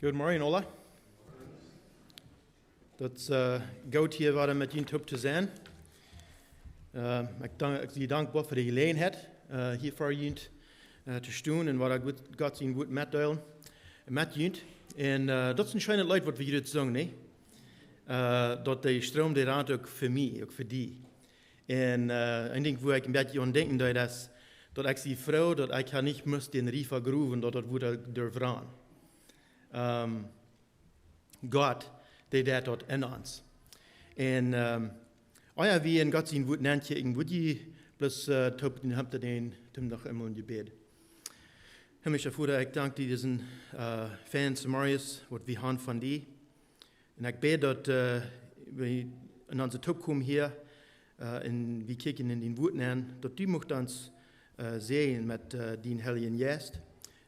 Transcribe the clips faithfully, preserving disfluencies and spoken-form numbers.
Good morning, Ola. Daut es, eh, goot hia wada met junt toop to sennen. Eh, ekj dank, ekj sie dankboa fa de Jeläajenheit, eh, hia ver junt, eh, to stonen un wada Gott, Gott sien Wuat metdeelen met junt. Un, eh, daut es een scheenet Leet waut wie hia sungen, nä? Eh, daut de Stroom, dee rant uk fa mie, uk fa die. Un, eh, een Dinkj, wua ekj een bät aun denkjen deed, es daut ekj sie froo daut ekj ha nich must dän Riefa growen, daut daut wudd derch rannen. Ehm, Gott, dee deit daut en ons. Un, ehm, ea wie en Gott sien Wuat nenkjikjen, wudd jie bloos, eh, toop dän Hemd dän, toom noch eemol een Jebäd. Himmlischa Voda, ekj dank die disen, eh, feinen Zemorjes, waut wie han von die. Un ekj bäd daut, eh, wie en onse Toop komen hia, eh, un wie kjikjen en dien Wuat nenn, daut du muchst ons, eh, säajnen met, eh, dien Heiljen Jeist.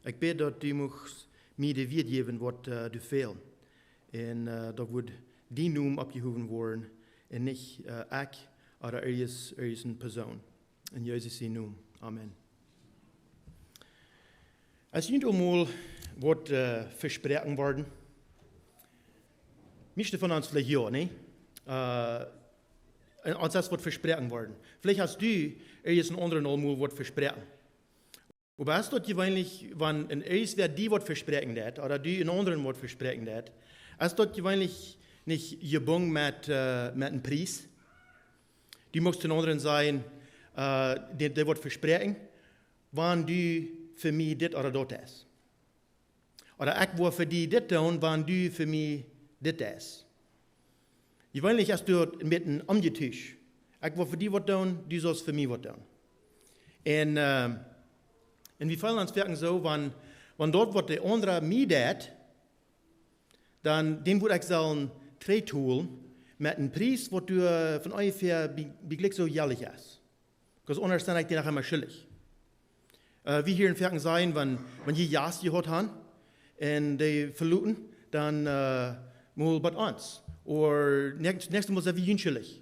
Ekj bäd daut du muchst mie de Wieed jäwen waut, eh, du fält. Un, eh, daut wudd dien Nomen oppjehowen woaren un nich, eh, ekj ooda irjent, irjent eene Persoon. En Jesus sien Nomen. Amen. Es junt aul mol waut, eh, vesproaken worden? Mieeschte von ons veleicht jo, nä? Eh, en ons es waut vesproaken worden. Veleicht hast du irjent een aundren aul mol waut vesproaken. Oba es daut jeweenlich, wan een irjentwäa die waut vespräakjen deit, ooda du een aundren waut vespräakjen deit, es daut jeweenlich nich jebungen met, eh, met een Pries? Du motst dän aundren sajen, eh, dee, dee waut vespräakjen, wan du fa mie dit ooda daut deist. Ooda ekj woa fa die dit doonen, wan du fa mie dit deist. Jeweenlich es daut een bät omjetusch. Ekj woa fa die waut doonen, du saust fa mie waut doonen. Un, eh, un wie feelen ons werkjlich soo, wan, wan daut waut de aundra mie deit, dan, dän wudd ekj sellen trigjtolen met een Pries waut du, eh, von onjefäa bie, bie jlikj soo jäajlich es. Because aundasch sie ekj die noch emma schuldich. Eh, wie hieren foaken sajen, wan, wan jie Jast jehaut han un dee veloten, dan, eh, mol bie ons. Ooda näakjst, näakjstet Mol sent wie junt schuldich.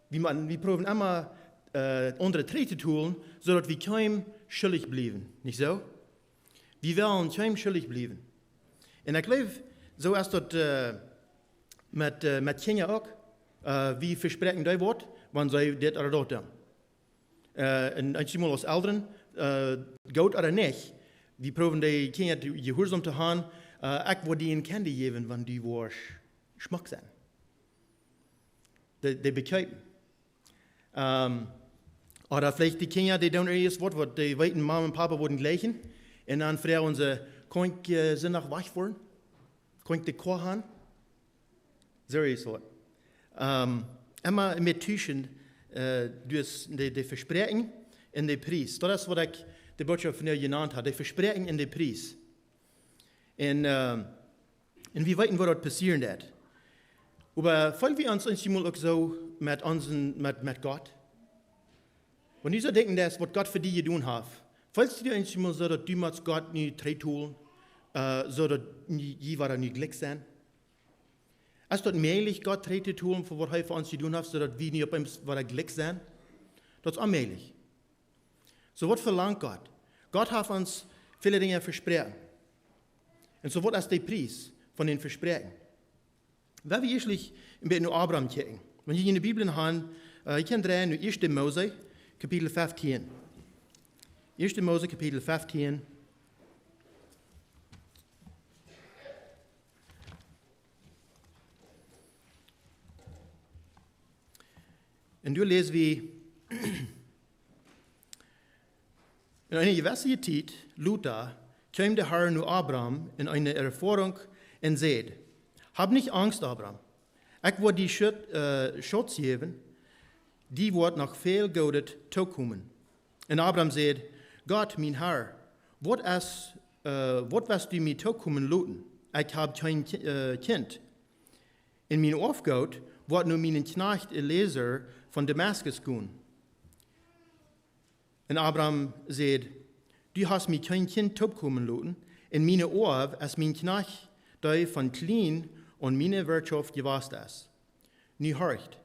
Wie, maun, wie proowen emma, eh, aundre trigjtotolen, soo daut wie kjeenem schuldich bliewen. Nich soo? Wie wellen kjeenem schuldich bliewen. Un ekj jleew, soo es daut, eh, met, eh, met Kjinja uk. Eh, wie vespräakjen dee waut, wan see dit ooda daut doonen. Eh, un eenjemol aus Elren, eh, goot ooda nich, wie proowen dee Kjinja jehuarsom to han, eh, ekj woa die een Candy jäwen, wan du woascht schmock sennen. Dee, dee bekjeepen. Ehm, ooda veleicht dee Kjinja, dee doonen irjent waut, waut dee weeten, Mama un Papa wudden jlikjen. Un dan froagen see, kaun ekj, eh, Sindach wajch woaren? Kaun ekj de Koa han? Soo es daut. Ehm, emma met tuschen, eh, dus de, de Vespräakjen un de Pries. Daut es waut ekj de Botschaft vondoag jenant hab. De Vespräakjen un de Pries. Un, ehm, un wie weeten waut doa passieren deit. Oba feel wie ons eenjemol uk soo met onsen, met, met Gott? Wan du soo denkjen deist, waut Gott fa die jedonen haft, feelst du die eenjemol soo daut du motst Gott nu trigjtolen, eh, soo daut jie, jie woaren nu jlikj sennen? Es daut mäajlich, Gott trigjtotolen fa waut hee fa ons jedonen haft, soo daut wie nu opp eemol woaren jlikj sennen? Daut es onmäajlich. Soo waut velangt Gott? Gott haft ons väle Dinja vespräakjen. Un soo waut es de Pries von dän Vespräakjen? Well wie ieescht een bät no Abraham kjikjen. Wan jie june Bibel han, eh, jie kjennen dreien no Ieeschte Mose, Kapitel feftieen. Ieeschte Mose, Kapitel feftieen. Un doa läs wie, en eene jewesse Tiet lota kjeem de Herr no Abraham en eene Erfoarunk un säd: "Hab nich Angst, Abraham. Ekj woa die Schut-, eh, Schutz jäwen, die woat noch väl Goodet tokomen." Un Abraham säd: "Gott, mien Herr, waut es, eh, waut woascht du mie tokomen loten? Ekj hab kjeen Ki-, eh, Kjint. Un mien Oafgoot woat no mienen Kjnajcht Eliezer von Damaskus gonen." Un Abraham säd: "Du hast mie kjeen Kjint toopkomen loten, un mien Oaw es mien Kjnajcht, dee von kjlien aun miene Wirtschoft jewast es. Nu horcht."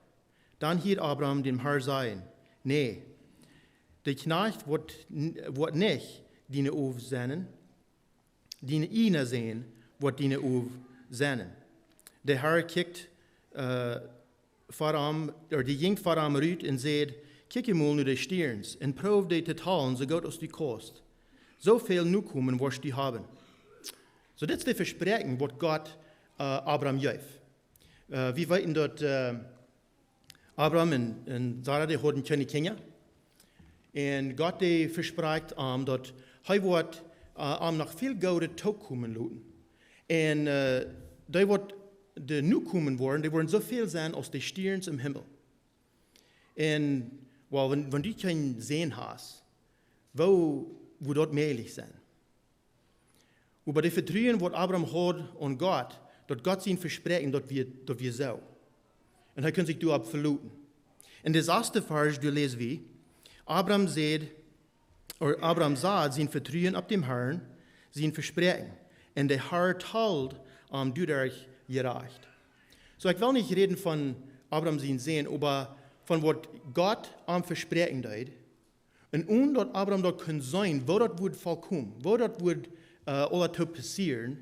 Dan hieed Abraham dän Herr sajen: "Nä, de Kjnajcht woat n-, woat nich dien Oaw sennen, dien ieejna Sän woat diene Uaw sennen. De Herr kjikjt, äh, ver am, ooda dee jinkj ver am rut un säd: "Kjikj emol no de Stierns un proow dee to talen, soo goot aus du kaust. Soo väl Nokomen woascht du haben." Soo, dit es de Vespräakjunk, waut Gott, äh, Abraham jeef. Äh, wie weeten daut, äh, Abraham un, un Sara, dee hauden kjeene Kjinja. Un Gott, dee vesprakjt am, daut hee woat, äh, am noch väl Goodet tokomen loten. Un, äh, dee woat de Nokomen woaren, dee woaren soo väl sennen aus de Stierns em Himmel. Un, well, wan, wan du kjeen Sän hast, woo, woo daut mäajlich sennen? Oba daut Vetruen, waut Abraham haud aun Gott, daut Gott sien Vespräakjen, daut wia, daut wia soo. Un hee kunn sikj doaropp veloten. En de sasde Varsch, doa läs wie: "Abraham säd, ooda Abraham sad sien Vetruen opp däm Herrn sien Vespräakjen, un de Herr tald am doaderch jerajcht." Soo, ekj well nich räden von Abraham sien Sän, oba von waut Gott am vespräakjen deed. Un onen daut Abraham daut kunn seenen, woo daut wudd volkomen, woo daut wudd, äh, aula to passieren,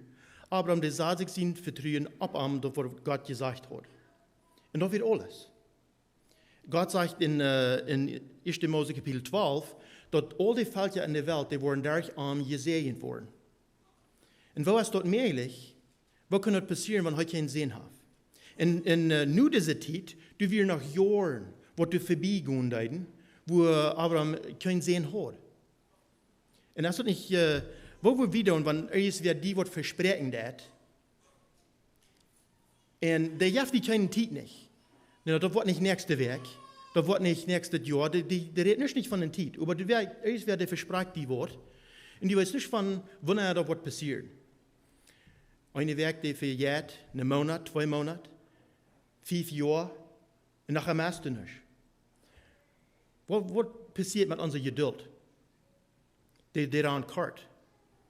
Abraham, dee sad sikj sien Vetruen opp am, daut waut Gott jesajcht haud. Un daut wia aules. Gott sajcht en, äh, en Ieeschte Mose Kapitel twalf, daut aul de Velkja en de Welt, dee woaren derch am jesäajent woaren. Un woo es daut mäajlich? Woo kunn daut passieren, wan hee kjeen Sän haft? En, en, äh, no dise Tiet, doa wieren noch Joaren, waut doa verbie gonen deeden, wua Abraham kjeen Sän haud. Un es daut nich, äh, waut wudd wie doonen, wan irjentwäa die waut vespräakjen deit? Un dee jeft die kjeene Tiet nich. Nä, daut woat nich näakjste Wäakj. Daut woat nich näakjstet Joa. Dee, dee, dee rät nich, nich von eene Tiet. Oba dee, irjentwäa, dee vesprakjt die waut. Un du weetst nich von, wanea daut woat passieren. Eene Wäakj, dee vejeit, een Moonat, twee Moonat, fief Joa, un nohäa mea es doa nuscht. Waut, waut passieet met onse Jedult? Dee, dee rant kort.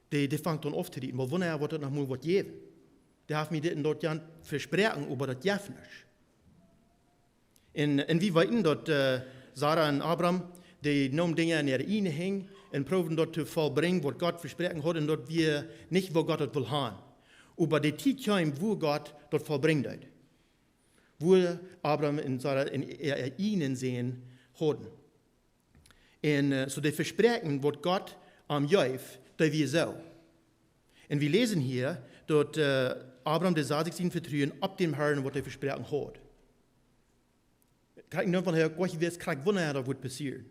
Dee, dee fangt aun auftorieten. Oba wanea woat daut noch mol waut jäwen? Dee haft mie dit un daut Joa vesproaken, oba daut jeft nuscht. Un, un wie weeten daut, äh, Sara un Abraham, dee neemen Dinja en äare ieejne Henj un proowden daut to vollbrinjen, waut Gott vesproaken haud, un daut wia nich, waut Gott daut wull haben. Oba de Tiet kjeem, wua Gott daut vollbrinjen deed. Wua Abraham un Sara en äa, äa ieejnen Sän hauden. Un, äh, soo de Vespräakjen, waut Gott am jeef, dee wia soo. Un wie läsen hia, daut, äh, Abraham, dee sad sikj sien Vetruen opp däm Herrn, waut hee vesproaken haud. Krakjt nich, wan hee uk jewess krakjt, wanea daut wudd passieren.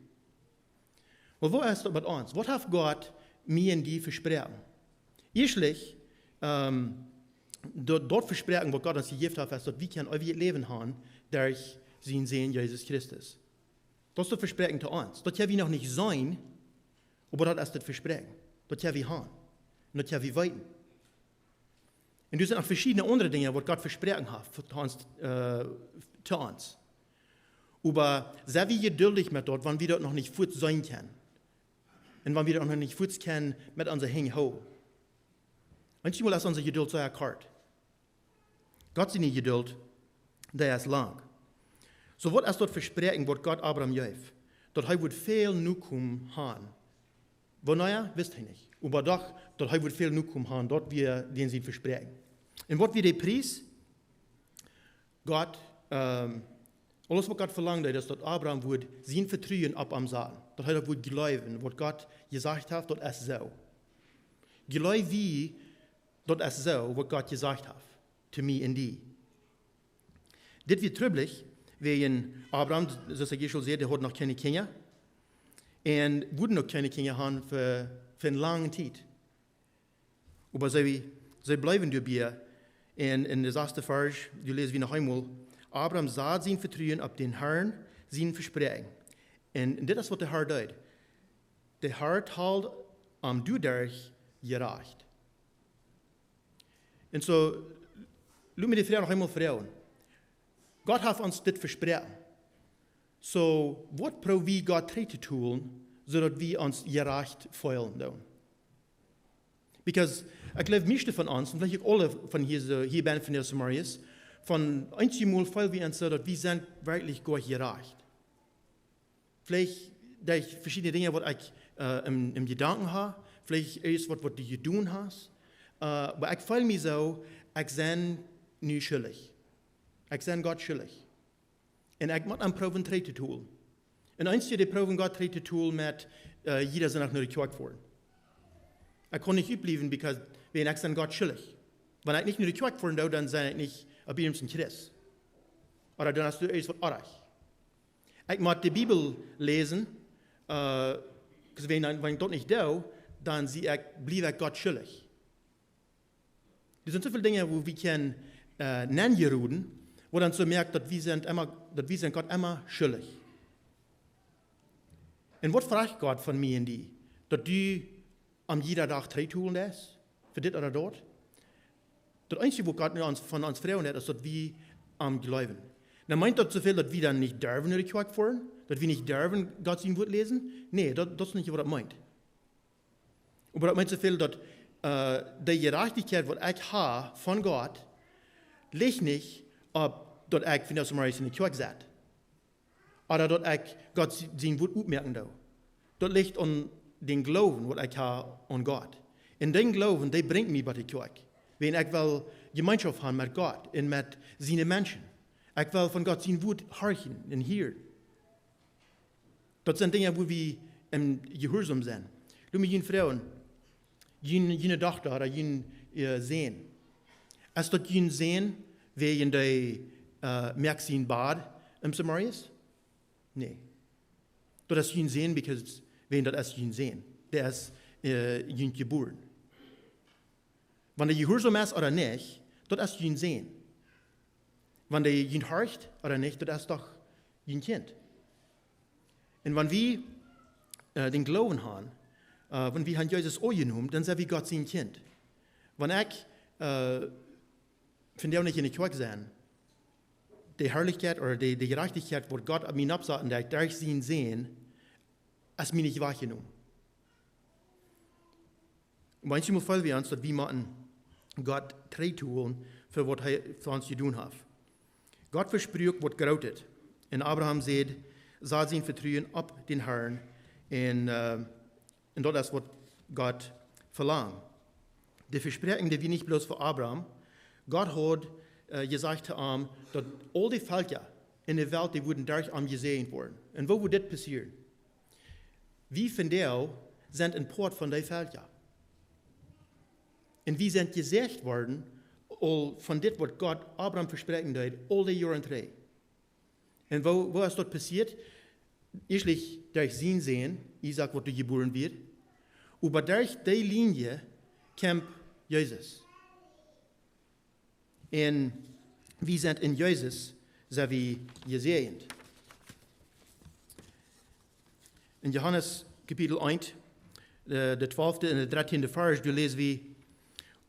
Oba woo es daut met ons? Waut haft Gott mie un die vesproaken? Ieeschtlich, ähm, daut, daut Vespräakjen, waut Gott ons jejäft haft, es, daut wie kjennen eewjet Läwen haben derch sienen Sän Jesus Christus. Daut es daut Vespräakjen to ons. Daut hab wie noch nich jeseenen, oba daut es daut Vespräakjen. Daut hab wie haben. Un daut hab wie weeten. Un doa sent noch veschiedne aundre Dinja, waut Gott vesproaken haft fa ons, äh, to ons. Oba sie wie jeduldich met daut, wan wie daut noch nich fuaz seenen kjennen? Un wan wie daut noch nich fuaz kjennen met onse Henj hoolen? Eenjemol es onse Jedult sea kort. Gott siene Jedult, dee es lang. Soo, waut es daut Vespräakjen, waut Gott Abraham jeef? Daut hee wudd väl Nokomen haben. Wanea, wist hee nich. Oba doch, daut hee wudd väl Nokomen haben, daut wia, wia sien Vespräakjen. Un waut wia de Pries? Gott, ähm, aules, waut Gott velangd, es, daut Abraham wudd sien Vetruen opp am saten. Daut hee daut wudd jleewen, waut Gott jesajcht haft, daut es soo. Jleew wie, daut es soo, waut Gott jesajcht haft to mie un die. Dit wia trubblich, wäajen Abraham, soo aus ekj ieescht aul säd, dee haud noch kjeene Kjinja. Un wudden uk kjeene Kjinja haben fa, fa eene lange Tiet. Oba see, see bleewen doabie. Un en de sasde Varsch, doa läs wie noch eemol: "Abraham sad sien Vetruen opp dän Herrn sien Vespräakjen." Un, un dit es, waut de Herr deed. De Herr tald am doaderch jerajcht. Un soo, lot mie de Froag noch eemol froagen. Gott haft ons dit vesproaken. Soo, waut proow wie Gott trigj to talen, soo daut wie ons jerajcht feelen doonen? Because ekj jleew, mieeschte von ons, un veleicht uk aule von hia, soo, hia bie von de Samaritans, von eenjemol feel wie ons soo, daut wie sent werkjlich Gott jerajcht. Veleicht derch veschiedne Dinja, waut ekj, äh, em, em Jedanken hab, veleicht es waut, waut du jedonen hast, Oba ekj feel mie soo, ekj sie nu schuldich. Ekj sie Gott schuldich. Un ekj mott am proowen trigj to tolen. Un eenje dee proowen Gott trigj to tolen met, jieda Sindach no de Kjoakj foaren. Ekj kaun nich utbliewen, because wan ekj sie Gott schuldich. Wan ekj nich no de Kjoakj foaren doo, dan sie ekj nich opp jiedem een Christ. Ooda dan es doa irjent waut oajch. Ekj mott de Bibel läsen, because wan, wan ekj daut nich doo, dan sie ekj, bliew ekj Gott schuldich. Doa sent soo väl Dinja, wua wie kjennen nenjeroden, wua dan soo moakt, daut wie sent Gott emma schuldich. Un waut froagt Gott von mie un die? Daut du am jieda Dach trigj tolen deist, fa dit ooda daut? Daut eensje, waut Gott nu von ons froagen deit, es, daut wie am jleewen. Nu, meent daut soo väl, daut wie dan nich derwen no de Kjoakj foaren? Daut wie nich derwen Gott sien Wuat läsen? Nä, daut es nich, waut daut meent. Oba daut meent soo väl, daut de Jerajchtichkjeit, waut ekj ha von Gott, licht nich opp daut ekj vondoag zemorjes en de Kjoakj sit, ooda daut ekj Gott sien Wuat oppmoaken doo. Daut licht aun dän Gloowen, waut ekj ha aun Gott. Un dän Gloowen, dee brinjt mie bie de Kjoakj. Wan ekj well Jemeenschoft han met Gott un met siene Menschen. Ekj well von Gott sien Wuat horchen un hieren. Daut sent Dinja, wua wie em Jehuarsom sent. Lot mie junt froagen, june Dochta ooda jun Sän, es daut jun Sän wäajen dee moakt sien Bad zemorjes? Nä. Daut es jun Sän, because wan daut es jun Sän, dee es junt jebuaren. Wan dee jehuarsom es ooda nich, daut es jun Sän. Wan dee junt horcht ooda nich, daut es doch jun Kjint. Un wan wie dän Gloowen han, wan wie han Jesus aunjenomen, dan sent wie Gott sien Kjint. Wan ekj vondoag nich en de Kjoakj sie, de Harlichkjeit ooda de Jerajchtichkjeit, waut Gott opp mie nopp sat, un daut derch sien Sän, es mie nich wajchjenomen. Oba eenjemol feel wie ons, daut wie motten Gott trigj tolen fa waut hee fa ons jedonen haft. Gott vesprakjt waut Grootet. Un Abraham säd, sad sien Vetruen opp dän Harn. Un daut es, waut Gott velangt. De Vespräakjunk, dee wia nich bloos fa Abraham. Gott haud jesajcht to am, daut aul de Velkja en de Welt, dee wudden derch am jesäajent woaren. Un woo wudd dit passieren? Wie vondoag sent een Poat von dee Velkja. Un wie sent jesäajent worden, aul von dit, waut Gott Abraham vespräakjen deed, aul dee Joaren trigj. Un woo es daut passieet? Ieeschtlich derch sien Sän, Isaak, waut doa jebuaren wort. Oba derch dee Linie kjeem Jesus. Un wie sent en Jesus, sent wie jesäajent. En Johanes Kapitel eent, de twalfte un de dartieende Varsch, doa läs wie: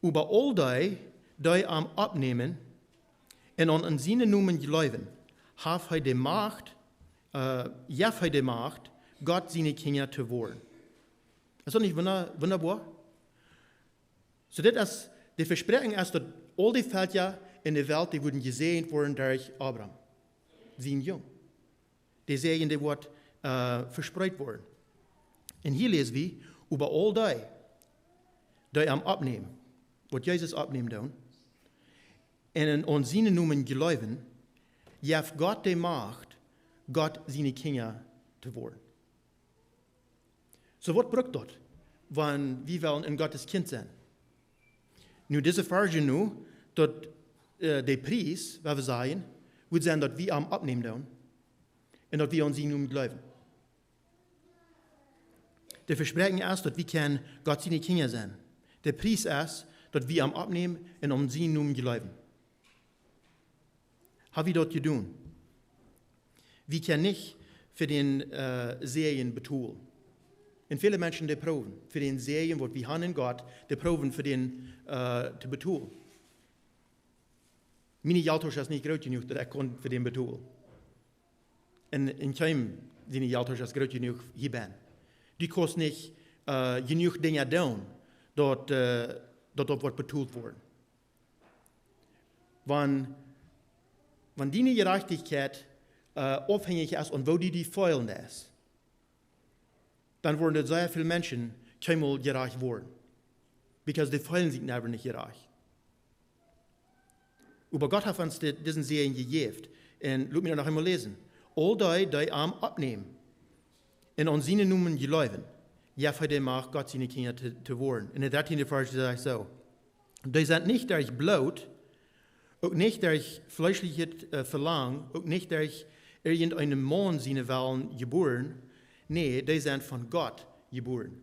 Oba aul dee, dee am oppnämen un aun sienen Nomen jleewen, haft hee de Macht, jeft hee de Macht, Gott siene Kjinja to woaren. Es daut nich wundaboa? Soo, dit es, de Vespräakjunk es, daut aul de Velkja en de Welt, dee wudden jesäajent woaren derch Abraham, sien Jung. De Säajen, dee wort vespreet worden. Un hia läs wie: Oba aul dee, dee am oppnämen, waut Jesus oppnämen doonen, un aun sienen Nomen jleewen, jeft Gott de Macht, Gott siene Kjinja to woaren. Soo, waut brukt daut, wan wie wellen en Gottes Kjint sennen? Nu, dise Varsch nu, daut de Pries, waut wie sajen, wudd sennen, daut wie am oppnämen doonen un daut wie aun sienen Nomen jleewen. De Vespräakjunk es, daut wie kjennen Gott siene Kjinja sennen. De Pries es, daut wie am oppnämen un aun sienen Nomen jleewen. Ha wie daut jedonen? Wie kjennen nich fa dän Säajen betolen. Un väle Menschen, dee proowen fa dän Säajen, waut wie han en Gott, dee proowen fa dän to betolen. Miene Jelttausch es nich groot jenuach, daut ekj kunn fa dän betolen. Un, un kjeenem siene Jelttausch es groot jenuach hia bennen. Du kaust nich jenuach Dinja doonen, daut daut woat betolt woaren. Wan, wan diene Jerajchtichkjeit aufhenjich es aun woo du die feelen deist, dan woaren doa sea väl Menschen kjeenmol jerajcht woaren. Because dee feelen sikj never nich jerajcht. Oba Gott haft ons di-, disen Säajen jejäft. Un lot mie daut noch eemol läsen. Aul dee, dee am oppnämen un aun sienen Nomen jleewen, jeft hee de Macht, Gott siene Kjinja to, to woaren. En de dartieende Varsch sajcht soo: Dee sent nich derch Bloot, uk nich derch fleeschlichet, äh, Velangen, uk nich derch irjent eenen Maun sienen Wellen jebuaren. Nä, dee sent von Gott jebuaren.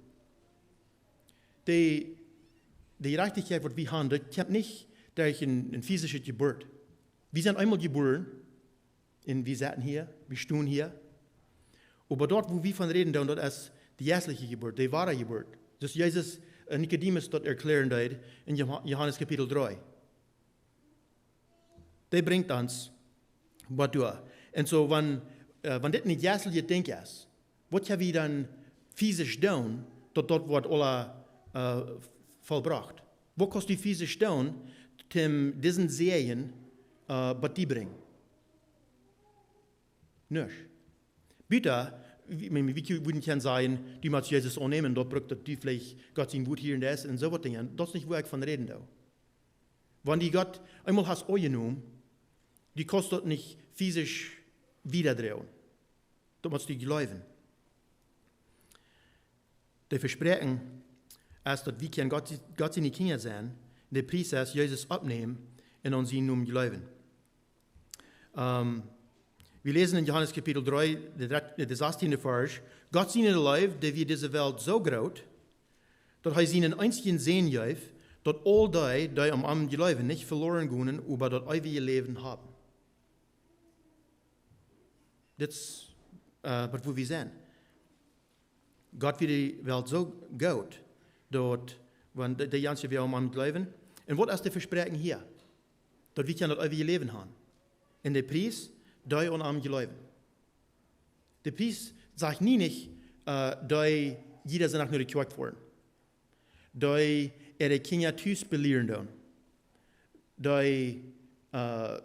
De, de Jerajchtichkjeit, waut wie haben, daut kjemt nich derch eene, eene physische Jeburt. Wie sent eemol jebuaren un wie sitten hia, wie stonen hia. Oba daut, wua wie von räden doonen, daut es de jeistliche Jeburt, de woare Jeburt. Soo aus Jesus, äh, Nikodemus daut erkjläaren deed en Joha-, Johanes Kapitel dree. Dee brinjt ons waut doa. Un soo, wan, äh, wan dit een jeistlichet Dinkj es, waut kjenn wie dan physisch doonen, daut daut woat aula, äh, vollbrocht? Waut kaust du physisch doonen, om disen Säajen, äh, bie die brinjen? Nuscht. Buta, wie, wie, wie wudden kjennen sajen, du motst Jesus aunnämen, daut brukt daut du veleicht Gott sien Wuat hieren deist un soo waut Dinja. Daut es nich, wua ekj von räden doo. Wan du Gott eemol hast aunjenomen, du kaust daut nich physisch wiedadroagen. Daut motst du jleewen. De Vespräakjunk es, daut wie kjennen Gott, Gott siene Kjinja sennen, de Pries es, Jesus oppnämen un aun sienen Nomen jleewen. Ähm, wie läsen en Johanes Kapitel dree, de dret-, de sastieende Varsch: Gott siene Leew, dee wia dise Welt soo groot, daut hee sienen eensjen Sän jeef, daut aul dee, dee aun am jleewen, nich veloaren gonen, oba daut eewje Läwen haben. Dit es, äh, waut wie seenen. Gott wia de Welt soo goot, daut, wan de, de Menschen, dee aun am jleewen. Un waut es de Vespräakjunk hia? Daut wie kjennen daut eewje Läwen haben. Un de Pries, dee aun am jleewen. De Pries sajcht nie nich, äh, dee jieda Sindach no de Kjoakj foaren, dee äare Kjinja tus belieren doonen, dee, äh,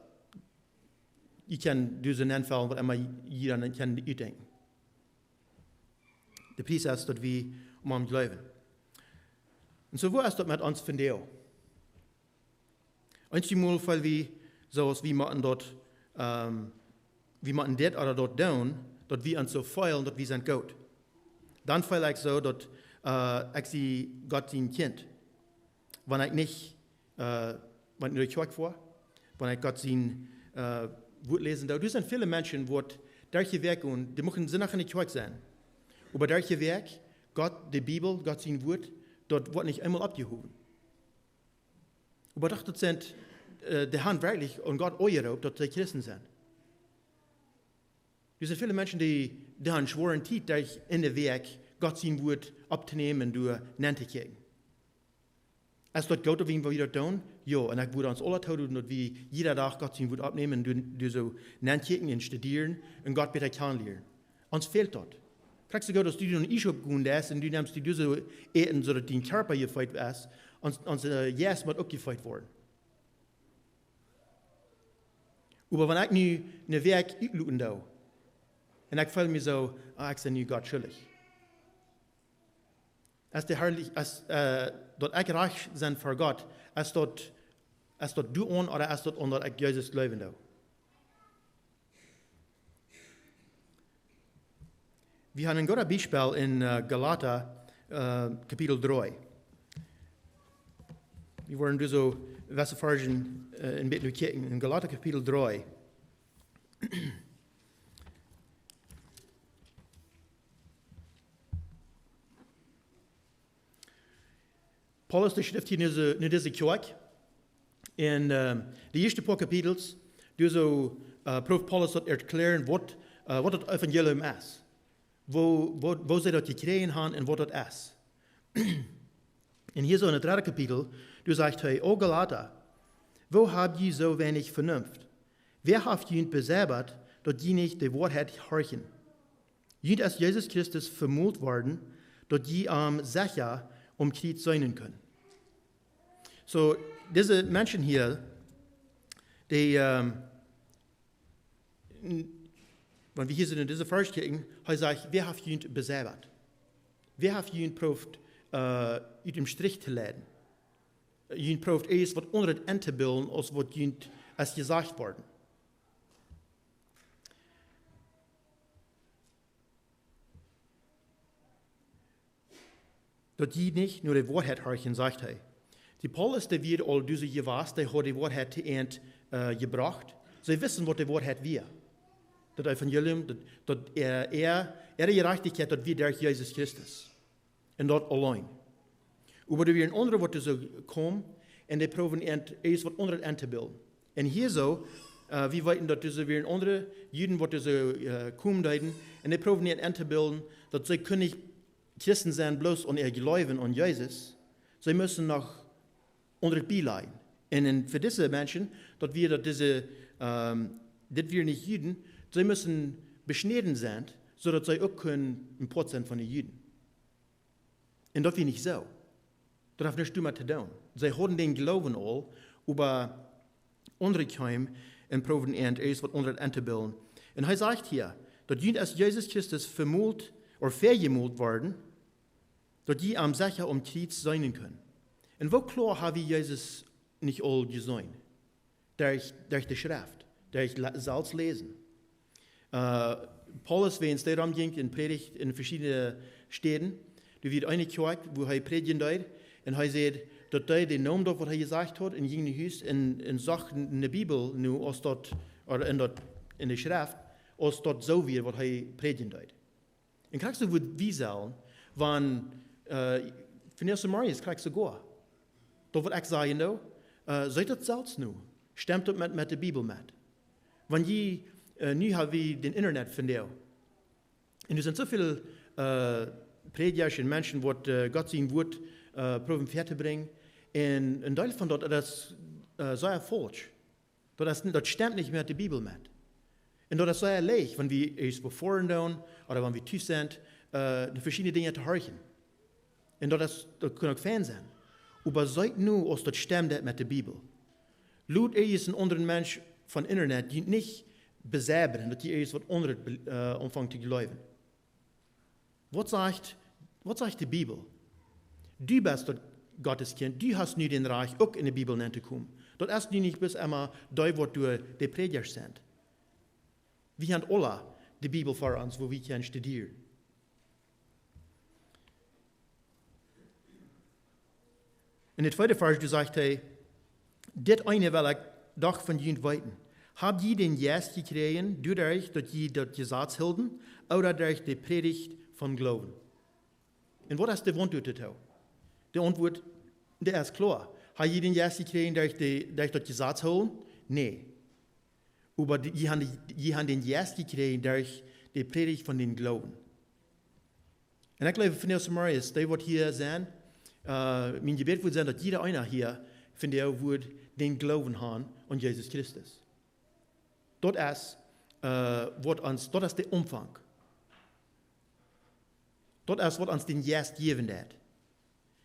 jie kjennen dise nenfellen, waut emma jie dan kjennen utdenkjen. De Pries es, daut wie aun am jleewen. Un soo, woo es daut met ons vondoag? Eenjemol feel wie, soo aus wie motten daut, ähm, wie motten dit ooda daut doonen, daut wie ons soo feelen, daut wie sent goot. Dan feel ekj soo, daut, äh, ekj sie Gott sien Kjint. Wan ekj nich, äh, wan ekj nich no de Kjoakj foa, wan ekj Gott sien, äh, Wuat läsen doo. Doa sent väle Menschen, waut derch de Wäakj un dee muchten Sindach enne Kjoakj sennen. Oba derch de Wäakj, Gott, de Bibel, Gott sien Wuat, daut woat nich eemol oppjehowen. Oba doch, daut sent, äh, dee haben werkjlich aun Gott aunjeroopt, daut see Christen sent. Doa sent väle Menschen, dee, dee haben schwoare Tiet, derch enne Wäakj Gott sien Wuat opptonämen un doa nenn to kjikjen. Es daut goot, daut wie, wie daut doonen? Jo, un ekj wudd ons aula tooräden, daut wie jieda Dach Gott sien Wuat oppnämen un doa, doa soo nenn kjikjen un studieren un Gott bäta kjanen lieren. Ons fält daut. Krakjt soo goot aus du no een Iesschop gonen deist un du nemst die doa soo Äten, soo daut dien Kjarpa jefeet es, ons, onse, äh, Jeist mott uk jefeet woaren. Oba wan ekj nu eene Wäakj utloten doo, un ekj feel mie soo, ah, ekj sie nu Gott schuldich. Es de Harlich, es, äh, daut ekj rajcht sie ver Gott, es daut, es daut doaraun ooda es daut aun daut ekj Jesus jleewen doo? Wie haben een goodet Biespel en, äh, Galata, äh, Kapitel dree. Wie woaren doa soo wesse Varschen, äh, een bät no kjikjen. En Galata Kapitel dree. Paulus, dee schrift hia no dise, no dise Kjoakj. En, äh, de ieeschte poa Kapitels, doa soo, äh, proowt Paulus daut erkjläaren, waut, äh, waut daut Evangelium es. Woo, woo, woo see daut jekjräajen haben un waut daut es. En hia soo en daut dredde Kapitel, doa sajcht hee: O Galata, woo hab jie soo weinich Venunft? Wäa haft junt beseibat, daut jie nich de Woarheit horchen? Junt es Jesus Christus vemolt worden, daut jie am secha aum Kjriez seenen kunnen. Soo, dise Menschen hia, dee, ähm, n-, wan wie hia sent en dise Varsch kjikjen, hee sajcht: Wäa haft junt beseibat? Wäa haft junt proowt, äh, ut dän Strich to leiden? Junt prooft eent waut aundret entobillen aus waut junt es jesajcht worden. Daut jie nich no de Woarheit horchen, sajcht hee. De Paulus, dee wia aul doa soo jewast, dee haud de Woarheit to an, äh, jebrocht. See wisten, waut de Woarheit wia. Daut Evangelium, daut, daut äa, äa, äare Jerajchtichkjeit, daut wia derch Jesus Christus. Un daut auleen. Oba doa wieren aundre, waut doa soo kjeemen, un dee proowen an, eent waut aundret entobillen. Un hia soo, äh, wie weeten, daut doa soo wieren aundre Juden, waut doa soo, äh, kjeemen deeden, un dee proowen an entobillen, daut see kunnen nich Christen sennen bloos aun äa Gloowen aun Jesus. See musten noch aundret bielajen. Un, un fa dise Menschen, daut wia daut dise, ähm, dit wieren nich Juden, see musten beschnäden sennen, soo daut see uk kunnen een Poat sennen von de Juden. Un daut wia nich soo. Daut haft nuscht doamet to doonen. See hauden dän Gloowen aul, oba aundre kjeemen un proowen an, eent waut aundret entobillen. Un hee sajcht hia, daut junt es Jesus Christus vemolt, ooda vejemolt worden, daut jie am secha aum Kjriez seenen kunnen. Un woo kloa ha wie Jesus nich aul jeseenen? Derch, derch de Schreft, derch le-, selfst läsen. Äh, Paulus, wäajens dee romjinkj un prädicht en veschiedne Städen, doa wia eene Kjoakj, wua hee prädjen deed, un hee säd, daut dee, dee neem daut, waut hee jesajcht haud, un jinkj no Hus un, un socht en de Bibel no, aus daut, ooda en daut, en de Schreft, aus daut soo wia, waut hee prädjen deed. Un krakjt soo wudd wie sellen, wan, äh, Phineas un Marius krakjt soo goa. Daut waut ekj saj, you know, äh, seet daut selfst no. Stemt daut met, met de Bibel met. Wan jie, äh, nu ha wie dän Internet vondoag. Un doa sent soo väl, äh, Prädjasch un Menschen, waut, äh, Gott sien Wuat, äh, proowen väatobrinjen. Un een Deel von daut, daut es, äh, sea faulsch. Daut es, daut stemt nich met de Bibel met. Un daut es sea leicht, wan wie eent befoaren doonen, ooda wan wie tus sent, äh, no veschiedne Dinja to horchen. Un daut es, daut kaun uk fein sennen. Oba seet nu, aus daut stemt met de Bibel. Lot eent een aundren Mensch von Internet, dee nich beseibren, daut dee eent waut aundret be-, äh, aunfangen to gloowen. Waut sajcht, waut sajcht de Bibel? Du best daut Gottes Kjint, du hast nu dän Rajcht, uk en de Bibel nenn to komen. Daut es nu nich bloos emma dee, waut doa de Prädjasch sent. Wie haben aula de Bibel ver ons, wua wie kjennen studieren. En de tweede Varsch, doa sajcht hee, dit eene well ekj doch von junt weeten. Hab jie dän Jeist jekjräajen, doaderch daut jie daut Jesaz hilden, ooda derch de Prädicht von Gloowen? Un waut es de Auntwuat doatoo? De Auntwuat, dee es kloa. Hab jie dän Jeist jekjräajen derch de, derch daut Jesaz hoolen? Nä. Oba dee, jie haben, jie haben dän Jeist jekjräajen derch de Prädicht von dän Gloowen. Un ekj jleew, Phineas un Marius, dee waut hia sent, äh, mien Jebäd wudd sennen, daut jieda eena hia vondoag wudd dän Gloowen haben aun Jesus Christus. Daut es, äh, waut ons, daut es de Aunfank. Daut es, waut ons dän Jeist jäwen deit.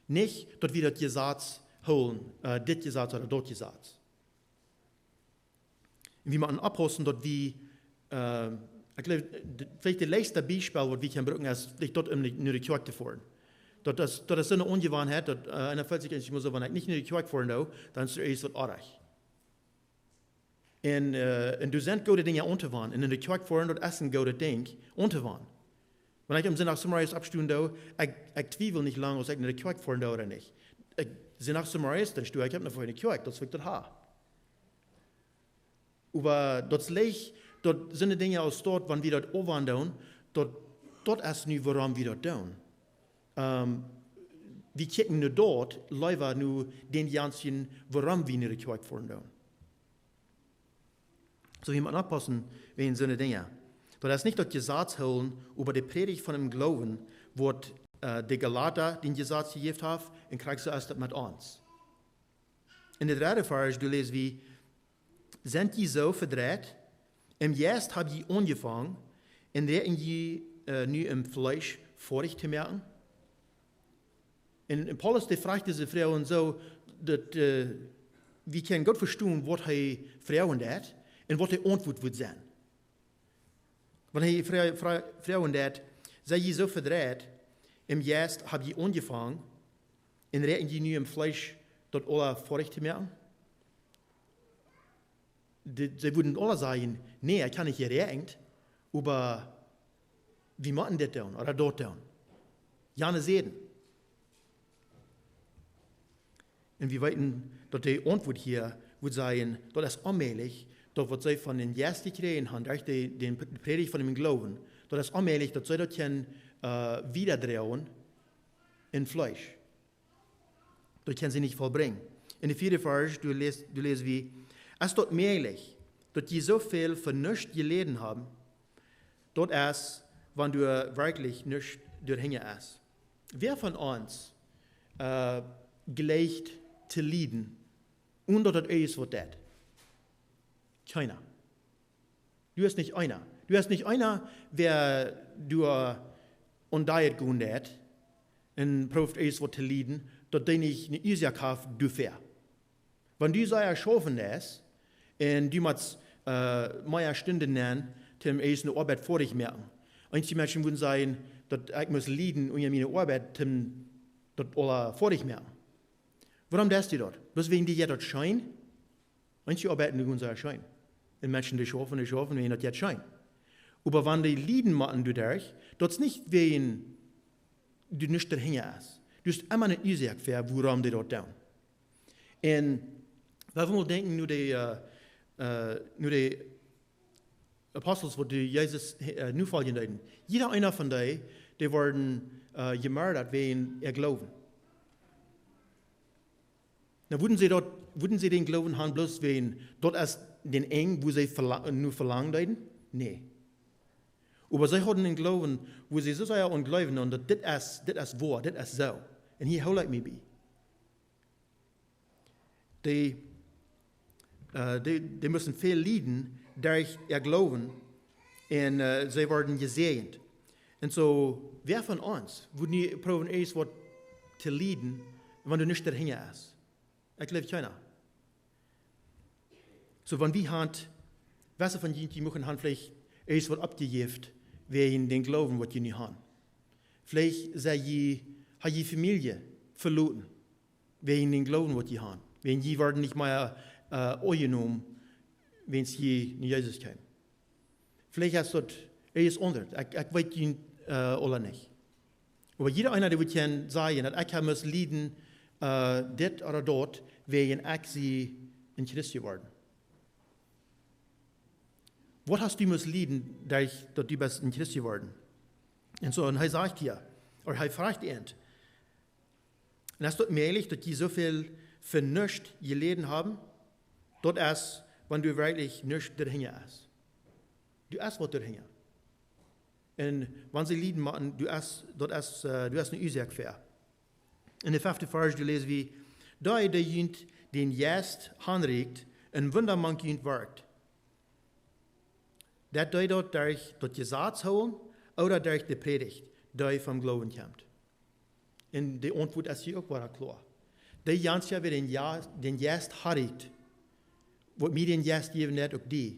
Nich, daut wie daut Jesaz hoolen, äh, dit Jesaz ooda daut Jesaz. Un wie motten oppaussen, daut wie, äh, ekj jleew, de, veleicht daut latste Biespel, waut wie kjennen brucken, es veleicht daut, om nich no de Kjoakj to foaren. Daut es, daut es soone Onjewanheit, daut, äh, eena feelt sikj eensjemol soo, wan ekj nich no de Kjoakj foaren doo, dan es doa eent waut oajch. Un, äh, un doa sent goode Dinja auntowanen. Un en de Kjoakj foaren, daut es een goodet Dinkj auntowanen. Wan ekj aum Sindach zemorjes oppstonen doo, ekj, ekj twiewel nich lang, aus ekj no de Kjoakj foaren doo ooda nich. Ekj, Sindach zemorjes, dan sto ekj opp, no de Kjoakj, daut es, woo ekj daut ha. Oba daut es leicht, daut soone Dinja aus daut, wan wie daut aunwanden doonen, daut, daut es nu, wuarom wie daut doonen. Ähm, wie kjikjen no daut, leewa no dän Janschen, wuarom wie no de Kjoakj foaren doonen. Soo, wie motten oppaussen wäajen soone Dinja. Daut es nich daut Jesaz hoolen, oba de Prädicht von dän Gloowen, waut, äh, de Galata dän Jesaz jejäft haft, un krakjt soo es daut met ons. En de dredde Varsch, doa läs wie, sent jie soo vedreit? Em Jeist hab jie aunjefangen, un räakjen jie, äh, nu em Fleesch foadich to moaken? Un, un Paulus, dee froagt dise Froag soo, daut, äh, wie kjennen goot vestonen, waut hee froagen deit un waut de Auntwuat woat sennen. Wan hee fro-, fro-, froagen deit, sent jie soo vedreit, em Jeist hab jie aunjefangen, un räakjen jie nu em Fleesch daut aula foadich to moaken? De, see wudden aula sajen: "Nä, ekj kaun nich jerecht, oba wie motten dit doonen ooda daut doonen." Jane säden. Un wie weeten, daut de Auntwuat hia wudd sajen, daut es onmäajlich, daut waut see von dän Jeist jekjräajen haben, derch de, dän P-, Prädicht von dän Gloowen, daut es onmäajlich, daut see daut kjennen, äh, wiedadroagen em Fleesch. Daut kjennen see nich vollbrinjen. Em vieeden Varsch, doa läs, doa läs wie: "Es daut mäajlich, daut jie soo väl fa nuscht jeläden haben? Daut es, wan doa werkjlich nuscht doahinja es." Wäa von ons, äh, jleicht to lieden, onen daut daut irjent waut deit? Kjeena. Du hast nich eena. Du hast nich eena, wäa doa aun daut gonen deit un prooft irjent waut to lieden, daut dee nich eene Uasoak haft doafäa. Wan du sea schaufen deist un du motst, äh, mea Stunden nämen, om irjent eene Oabeit foadich moaken. Eenje Menschen wudden sajen, daut ekj mott lieden unja miene Oabeit, om daut aula foadich moaken. Wuarom deist du daut? Bloos wäajen die jeit daut scheen? Eenje oabeiden nu sea scheen. Un Menschen, dee schaufen, dee schaufen, wäajen daut jeit scheen. Oba wan dee lieden motten doaderch, daut es nich wäajen du nuscht doahinja es. Du hast emma eene Uasoak fa, wuarom dee daut doonen. Un wan wie mol denkjen no de, äh, äh, no de Apostels, waut dee Jesus, äh, nofoljen deeden. Jieda eena von dee, dee worden, äh, jemoadat wäajen äa Gloowen. Nu, wudden see daut, wudden see dän Gloowen haben bloos wäajen daut es dän Enj, wua see velang-, no velangen deeden? Nä. Oba see hauden eenen Gloowen, wua see soo sea aun jleewden, un daut dit es, dit es woa, dit es soo. Un hia hool ekj mie bie. Dee, äh, dee, dee musten väl lieden derch äa Gloowen un, äh, see worden jesäajent. Un soo, wäa von ons wudd nu proowen irjent waut to lieden, wan du nuscht doahinja es? Ekj jleew kjeena. Soo, wan wie haben, wäa von junt, jie muchten haben veleicht irjent waut oppjejäft, wäajen dän Gloowen, waut jie nu haben. Veleicht sie jie, ha jie Famielje veloten, wäajen dän Gloowen, waut jie haben. Wäajen jie worden nich mea, äh, aunjenomen, wan jie no Jesus kjeemen. Veleicht es daut irjent aundret. Ekj, ekj weet junt, äh, aula nich. Oba jieda eena, dee wudd kjennen sajen, daut ekj hab must lieden, äh, dit ooda daut, wäajen ekj sie een Christ jeworden. Waut hast du must lieden, daut, daut du best een Christ jeworden? Un soo, un hee sajcht hia, ooda hee fruach an, un es daut mäajlich, daut jie soo väl fa nuscht jeläden haben? Daut es, wan doa werkjlich nuscht doahinja es. Doa es waut doahinja. Un wan see lieden motten, doa es, daut es, äh, doa es eene Uasoak fa. Em feften Varsch, doa läs wie: "Dee, dee junt dän Jeist hanrieekjt un Wunda mank junt werkjt, deit dee daut derch daut Jesaz hoolen ooda derch de Prädicht, dee vom Gloowen kjemt?" Un de Auntwuat es hia uk wada kloa. Dee jant, wäa dän Ja-, dän Jeist hanrieekjt, waut mie dän Jeist jäwen deit, uk dee.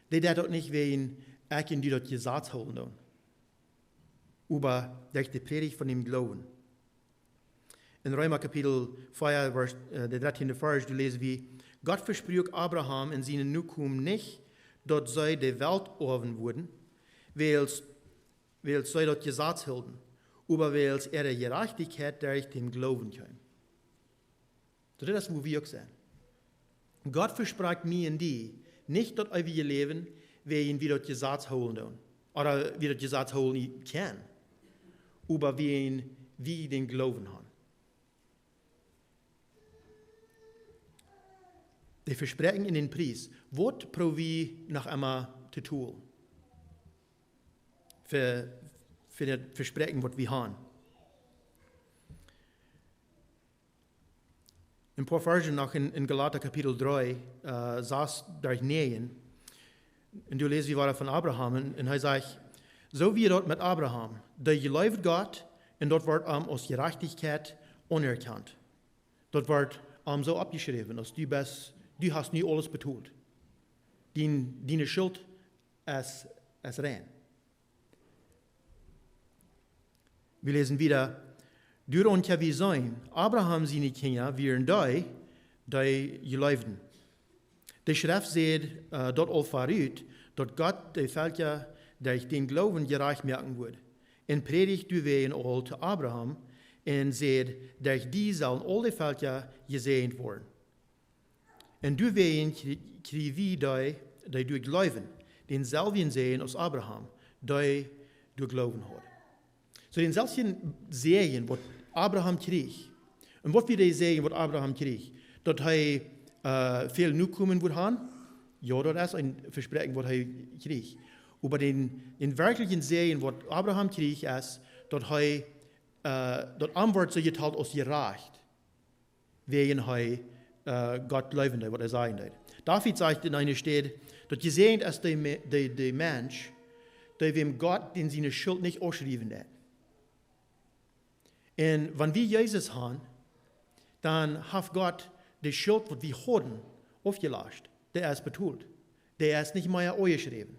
Dee deit daut nich wäajen ekj un du daut Jesaz hoolen doonen, oba derch de Prädicht von dän Gloowen. Em Reema Kapitel vea, Varsch, äh, de dartieende Varsch, doa läs wie: "Gott vespruak Abraham un siene Nokomen nich, daut see de Welt oawen wudden, wiels, wiels see daut Jesaz hilden, oba wiels äare Jerajchtichkjeit derch dän Gloowen kjeem." Soo, daut es, wua wie uk sent. Gott vesprakjt mie un die nich daut eewje Läwen, wäajen wie daut Jesaz hoolen doonen, ooda wie daut Jesaz hoolen kjennen, oba wäajen wie dän Gloowen haben. De Vespräakjunk un dän Pries, waut proow wie noch emma to tolen fa, fa daut Vespräakjen, waut wie haben? Een poa Varsch noch en, en Galata Kapitel dree, äh, sas derch näajen. Un doa läs wie wada von Abraham. Un, un hee sajcht: "Soo wia daut met Abraham, dee jleewd Gott, un daut wort am aus Jerajchtichkjeit aunerkjant." Daut wort am soo oppjeschräwen, aus du best, du hast nu aules betolt. Dien, diene Schult es, es rein. Wie läsen wieda: Doaraun kjenn wie seenen, Abraham siene Kjinja wieren dee, dee jleewden. De Schreft sajcht, äh, daut aul verut, daut Gott de Velkja derch dän Gloowen jerajcht moaken wudd. Un prädicht doawäajen aul to Abraham un säd: Derch die sellen aul de Velkja jesäajent woaren. Un doawäajen kjrie-, kjrie wie dee, dee doa jleewen, dänselwjen Säajen aus Abraham, dee doa jleewd haud. Soo dänselwjen Säajen waut Abraham kjrieech. Un waut wia de Säajen waut Abraham kjrieech? Daut hee, äh, väl Nokomen wudd han? Jo, daut es een Vespräakjen waut hee kjrieech. Oba dän, dän werkjlichen Säajen waut Abraham kjrieech es, daut hee, äh, daut am woat soo jetalt aus jerajcht, wäajen hee, äh, Gott jleewen deed, waut hee sajen deed. David sajcht en eene Städ, daut jesäajent es de Me-, de, de Mensch, dee wäm Gott dän siene Schult nich aufschriewen deit. Un wan wie Jesus han, dan haft Gott de Schult waut wie hauden aufjelascht. Dee es betolt. Dee es nich mea aufjeschräwen.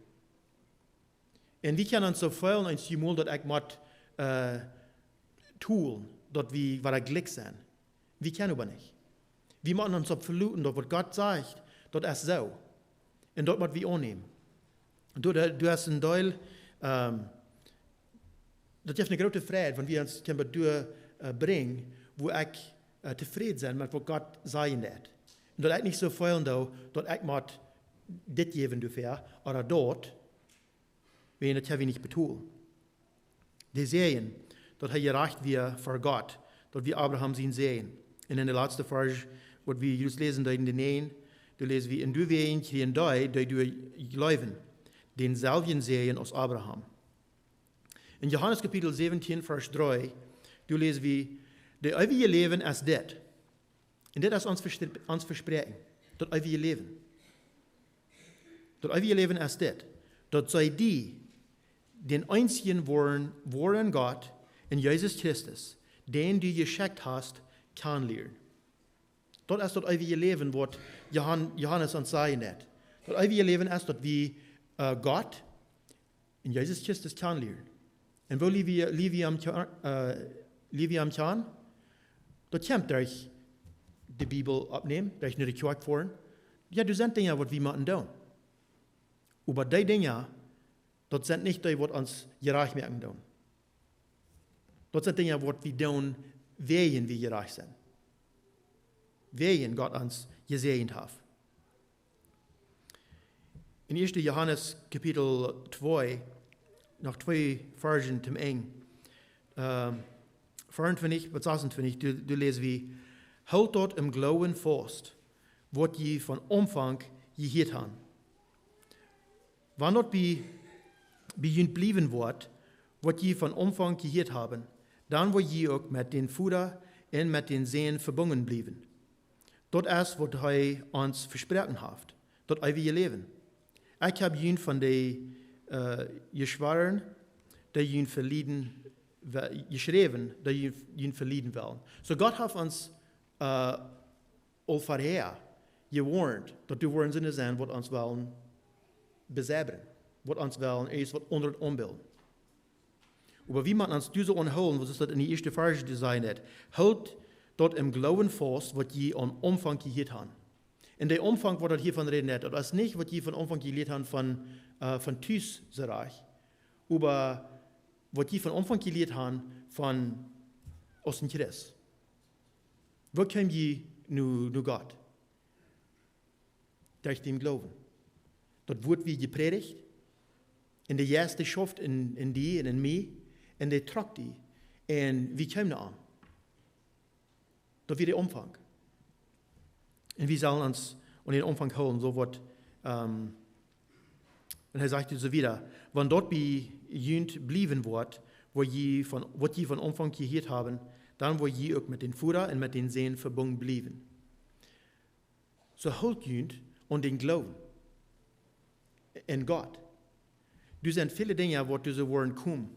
Un wie kjennen ons soo feelen, eenjemol daut ekj mott, äh, tolen, daut wie wada jlikj sent. Wie kjennen oba nich. Wie motten ons opp veloten, daut waut Gott sajcht, daut es soo. Un daut mott wie aunnämen. Du, du, du hast een Deel, ähm, daut jeft eene groote Frieheit, wan wie ons kjennen doa, äh, brinjen, wua ekj, äh, tofräd sie met waut Gott sajen deit. Un daut ekj nich soo feelen doo, daut ekj mott dit jäwen doafäa, ooda daut, wan daut hab wie nich betolt. De Säajen, daut hee jerajcht wia ver Gott, daut wia Abraham sien Säajen. Un en de latste Varsch, waut wie jrod läsen deeden, de näajen, doa läs wie: Un doawäajen kjrieen dee, dee doa jleewen, dänselwjen Säajen aus Abraham. En Johanes Kapitel säwentieen, Varsch dree, doa läs wie: Daut eewje Läwen es dit. Un dit es ons Vespr-, ons Vespräakjen, daut eewje Läwen. Daut eewje Läwen es dit, daut see die, dän eensjen woaren, woaren Gott, un Jesus Christus, dän du jeschekjt hast, kjanen lieren. Daut es daut eewje Läwen, waut Johan-, Johanes ons sajen deit. Daut eewje Läwen es daut wie, äh, Gott un Jesus Christus kjanen lieren. Un woo lia wie, lia wie am kja-, äh, lia wie am kjanen? Daut kjemt derch de Bibel oppnämen, derch no de Kjoakj foaren. Jo, doa sent Dinja waut wie motten doonen. Oba dee Dinja, daut sent nich dee waut ons jerajcht moaken doonen. Daut sent Dinja waut wie doonen, wäajen wie jerajcht sent. Wäajen Gott ons jesäajent haft. En ieeschte Johanes Kapitel twee, noch twee Varschen tom Enj, ähm, veeauntwintich bat sasuntwintich, doa, doa läs wie: Hoolt daut em Gloowen faust, waut jie von Aunfank jehieet han. Wan daut bie, bie junt bliewen woat, waut jie von Aunfank jehieet haben, dan woa jie uk met dän Voda un met dän Sän vebungen bliewen. Daut es waut hee ons vesproaken haft, daut eewje Läwen. Ekj hab junt von dee, äh, jeschwoaren, dee junt velieden, we-, jeschräwen, dee junt, junt velieden wellen. Soo Gott haft ons, äh, aul verhäa jewoarnt, daut doa woaren Sinden sennen, waut ons wellen beseibren, waut ons wellen ieescht waut aundret aunbilden. Oba wie motten ons doa soo aunhoolen, waut es daut en de ieeschte Varsch, dee sajen deit: Hoolt daut em Gloowen faust, waut jie aum Aunfank jehieet han. Un de Aunfank, waut daut hia von räden deit, daut es nich, waut jie von Aunfank jelieet han von, äh, von Tus, soo rajcht, oba waut jie von Aunfank jelieet han von, aus een Christ. Woo kjeem jie no, no Gott? Derch dän Gloowen. Daut Wuat wort jeprädicht, un de Jeist, dee schauft en, en die un en mie, un dee trock die, un wie kjeemen no am. Daut wia de Aunfank. Un wie sellen ons aun dän Aunfank hoolen, soo waut, ähm, un hee sajcht soo wieda: Wan daut bie junt bliewen woat, waut jie von, waut jie von Aunfank jehieet haben, dan woa jie uk met dän Voda un met dän Sän vebungen bliewen. Soo hoolt junt aun dän Gloowen en Gott. Doa sent väle Dinja, waut doa soo woaren komen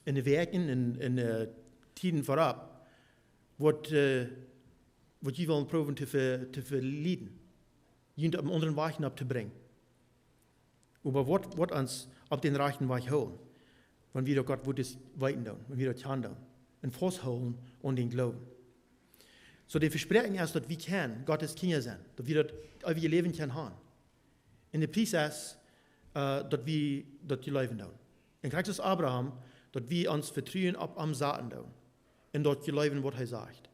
en de Wäakjen, en, en de Tieden veropp, waut, äh, waut jie wellen proowen to ve-, to velieden, junt opp eenen aundren Wajch nopp to brinjen. Oba waut, waut ons opp dän rajchten Wajch hoolen, wan wie daut Gott Wuat weeten doonen, wan wie daut kjanen doonen. un fausthoolen aun dän Gloowen. Soo, de Vespräakjunk es, daut wie kjennen Gott siene Kjinja sennen, daut wie daut eewje Läwen kjennen haben. Un de Pries es, äh, daut wie daut jleewen doonen. Un krakjt soo aus Abraham, daut wie ons Vetruen opp am saten doonen. Un daut jleewen, waut hee sajcht.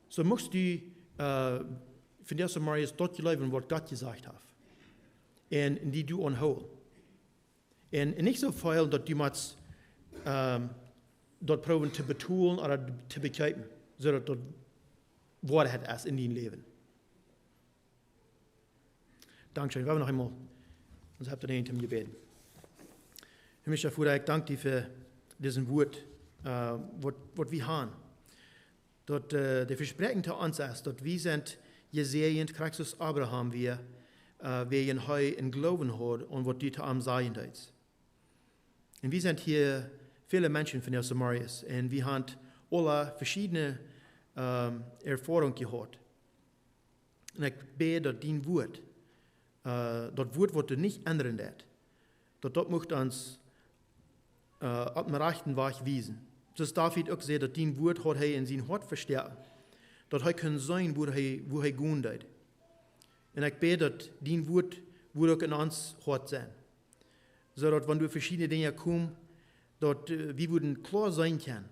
Soo muchst du, äh, vondoag zemorjes daut jleewen, waut Gott jesajcht haft. Un, un die du aunhoolen. Un, un nich soo väl, daut du motst, ähm, daut proowen to betolen ooda to bekjeepen, soo daut daut Woarheit es en dien Läwen. Dankscheen. Wie haben noch eemol ons opp de Kjneeen toom Jebäd. Himmlischa Voda, ekj dank die fa dit Wuat, äh, waut, waut wie haben. Daut, äh, de Vespräakjunk to ons es, daut wie sent jesäajent, krakjt soo aus Abraham wia, äh, wäajen hee een Gloowen haud aun waut du to am sajen deedst. Un wie sent hia väle Menschen vondoag zemorjes. Un wie haben aule veschiedne, ähm, Erfoarunk jehaut. Un ekj bäd, daut dien Wuat, äh, daut Wuat, waut du nich endren deist, daut daut mucht ons, äh, opp dän rajchten Wajch wiesen. Soo aus David uk säd, daut dien Wuat haud hee en sien Hoat vestoaken, daut hee kunn seenen, wua hee, wua hee gonen deed. Un ekj bäd, daut dien Wuat wudd uk en ons Hoat sennen. Soo daut, wan doa veschiedne Dinja komen, daut, äh, wie wudden kloa seenen kjennen,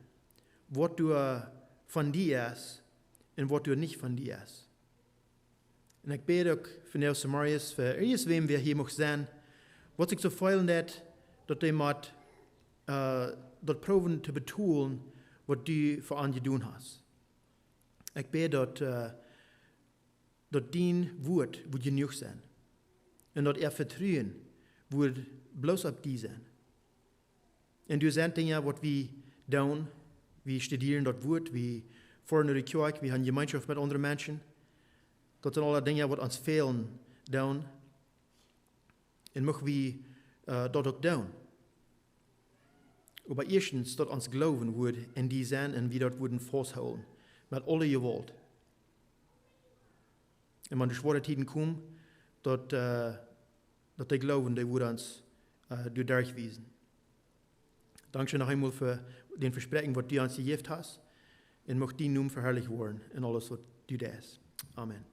waut doa von die es un waut doa nich von die es. Un ekj bäd uk vondoag zemorjes fa irjentwäm, wäa hia mucht sennen, waut sikj soo feelen deed, daut dee mott, äh, daut proowen to betolen, waut du fa an jedonen hast. Ekj bäd, daut, äh, daut dien Wuat wudd jenuach sennen. Un daut äa Vetruen wudd bloos opp die sennen. Un doa sent Dinja, waut wie doonen, wie studieren daut Wuat, wie foaren no de Kjoakj, wie haben Jemeenschoft met aundre Menschen. Daut sent aule Dinja, waut ons fälen doonen. Un mucht wie, äh, daut uk doonen. Oba ieeschtens, daut ons Gloowen wudd en die sennen un wie daut wudden fausthoolen met aule Jewault. Un wan de schwoare Tieden komen, daut, äh, daut de Gloowen, dee wudd ons, äh, doaderch wiesen. Dankscheen noch eemol fa dän Vespräakjunk, waut du ons jejäft hast. Un mucht dien Nomen veharlicht woaren en aules, waut du deist. Amen.